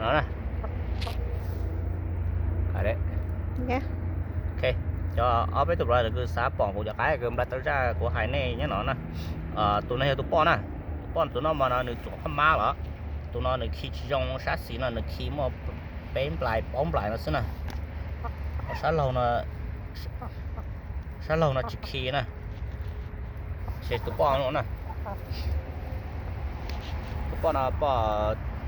no na. Ok, cov ob peb tug brother kws xav pom kuv cov qaib kws nplai tau zaj kuv hais nej nyob no na. Tus no yog tus poj na. Tus poj tus no mas no nws txuam phab mab los. Tus no nws khi tsis zoo, sab xis no nws khi muaj peb nplais plaub nplais no xwb na. Sab laug no, sab laug no tsis khi na. Ces tus poj no na, tus poj no poj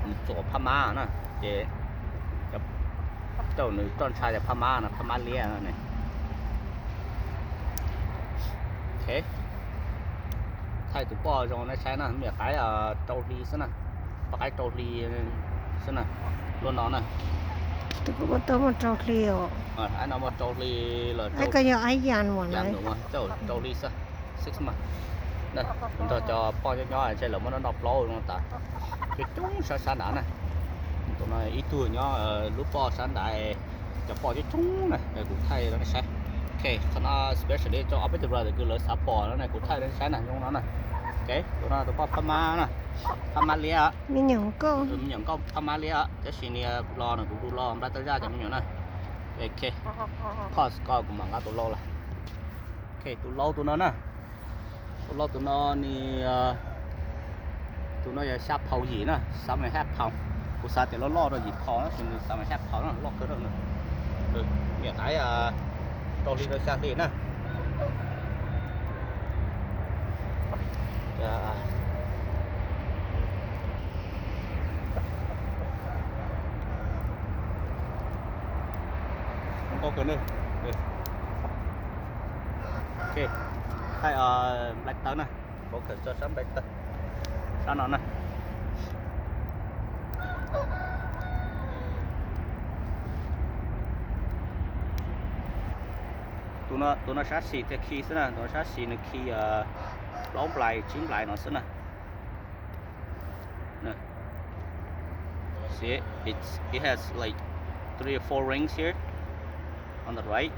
nws txuam phab mab na, ces tau nws roj ntsha cov phab mab no, phab mab liab no ne. Thaij tus poj zoo nej saib na, me qaib rau hli xwb na, poj qaib rau hli xwb na, luaj no na. Tus poj tau muaj rau hli os. Qaib no muaj rau hli los, koj yog aib yan mas, rau hli xwb, six months. Nrog cov poj nyob nyob ntshe lawv muab noj noj plaub zoo tas. Coob coob sab sab nrad na. Tus no ib tug nyob lub poj sab nrad, cov poj coob coob na, kuv thaij rau nej saib. Ok, qhov no specially rau ob peb tug brother kws lawv xav pom no na, kuv thaij rau nej saib na, zoo no na. Ok, tus no tus poj phab mab na, phab mab liab, me nyuam nkauj phab mab liab, tab sis nias los no kuv los nplai tau zaj cov me nyuam na. Ok, pause ko kuv mam nqa tus lau los. Ok, tus lau tus no na. Tus lau tus no nws, tus no yog xya pound yim na, seven and a half pound. Kuv xav tias loj loj rau yim pound na, tab sis nws seven and a half pound na, loj kawg na. Niam qaib rau hli rau xya hli na. Zoo nkauj kawg na. Ok, thaij nplai tawv na, focus tso sab nplai tawv, sab no na. Tus no sab xis thiaj khi xwb na, tus no sab xis nws khi plaub nplais tsib nplais no xwb na. See, it's, it has like three or four rings here on the right.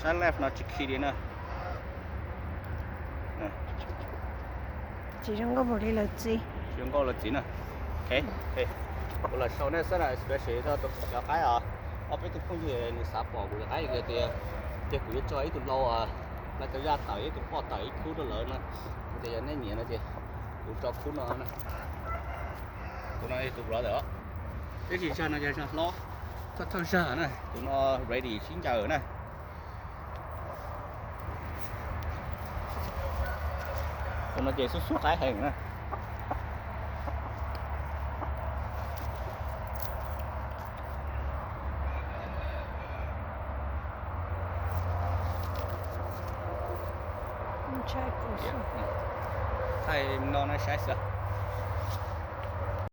Sab left no tsis khi li na. Tsis zoo nkauj npaum li lawv txiv. Tsis zoo nkauj lawv txiv na. Ok, kuv los show nej xwb na, especially rau cov qaib os. Ob peb tug phooj ywg nws xav pom kuv cov qaib tias, tias kuv yuav tso ib tug lau nplai tau zaj tawm, ib tug poj tawm ib khub rau lawv na. Ces yog nej nyiam no ces kuv tso khub no na. Tus no yog tus brother os. Tab sis zag no yog zag hlob, thawj thawj zag na, tus no ready sib ncaws na. Tus no ces xub xub qaib heev na. Thaij no nej saib xwb.